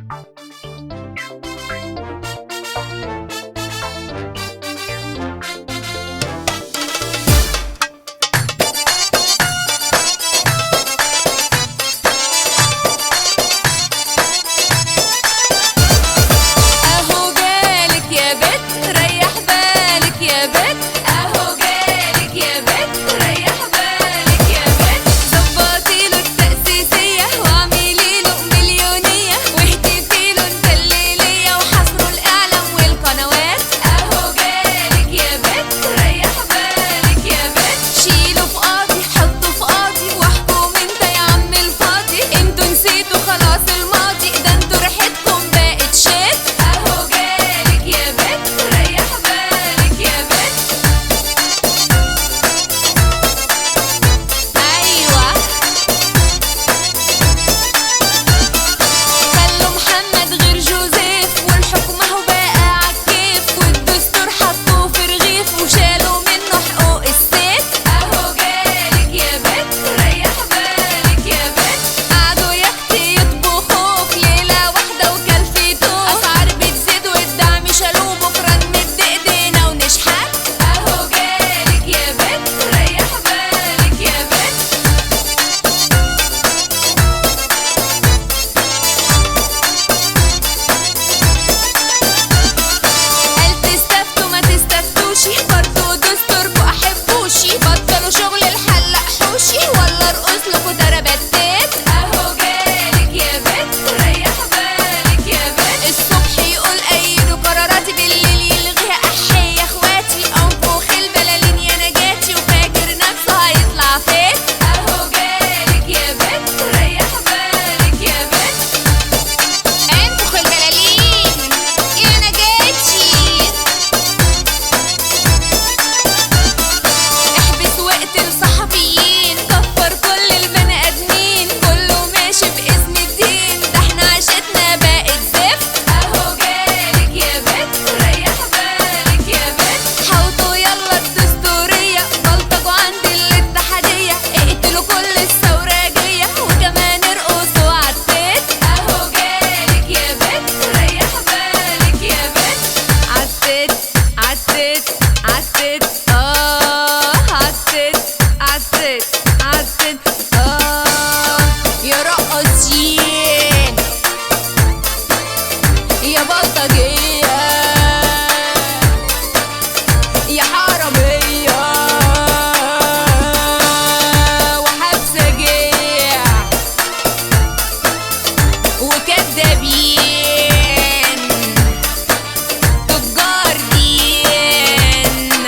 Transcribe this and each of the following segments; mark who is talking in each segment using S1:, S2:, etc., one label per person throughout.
S1: اهو جالك يا بت ريح بالك يا بت، اهو جالك يا بت ريح بالك يا بت، ظبطي له التأسيسية واعملي له مليونية واهتفي له انت الليلية وحصروا الإعلام والقنوات. اهو جالك يا بت ريح بالك يا بت، شيله في قاضي حطه في قاضي واحكم انت يا عم الفاضي، انتوا نسيتوا خلاص الماضي ده انتوا ريحتكم بقت شيت. اهو جالك يا بت ريح بالك يا بت. ايوه خلوا محمد غير جوزيف والحكم اهو بقى عالكيف، والدستور حطوه في رغيف وشالوا منه حقوق الست. اهو جالك يا بت ريح بالك يا بت، قعدوا يا اختي يطبخوه في ليلة واحدة وكلفتوه، اسعار بتزيد والدعم شالوه، بكره نمد ايدينا ونشحت. اهو جالك يا بت ريح بالك يا بت. قال تستفتوا ما تستفتوشي برضو دستوركوا احبوشي، بطلوا شغل الحلاق حوشي ولا ارقص لكوا تربتات. اهو جالك يا بت ريح بالك يا بت، الصبح يقول ايدوا قراراتي بالليل يلغيها، احي يا اخواتي انفخ البلالين يا نجاتي وفاكر نفسه هيطلع فات. اهو جالك يا بت ريح بالك يا بت، انفخ البلالين يا نجاتي، احبس واقتل صحفيين، كفر كل البني ادمين، كله ماشي باسم الدين، ده احنا عيشتنا بقت زفت. اهو جالك يا بت ريح بالك يا بت، حوطوا يلا الدستورية، بلطجوا عند الاتحادية، اقتلوا كل الثوراجية وكمان ارقصوا عالتيت. اهو جالك يا بت ريح بالك يا بت، عالتيت عالتيت عالتيت، اه عالتيت عالتيت عالتيت، اه يا رقاصين يا بلطجية يا حرامية وحبسجية وكدابين تجار دين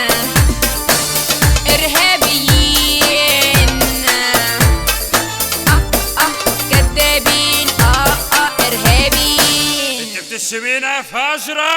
S1: إرهابيين، اه اه كدابين، اه اه إرهابيين.
S2: انت بتشتمينا يا فاجرة؟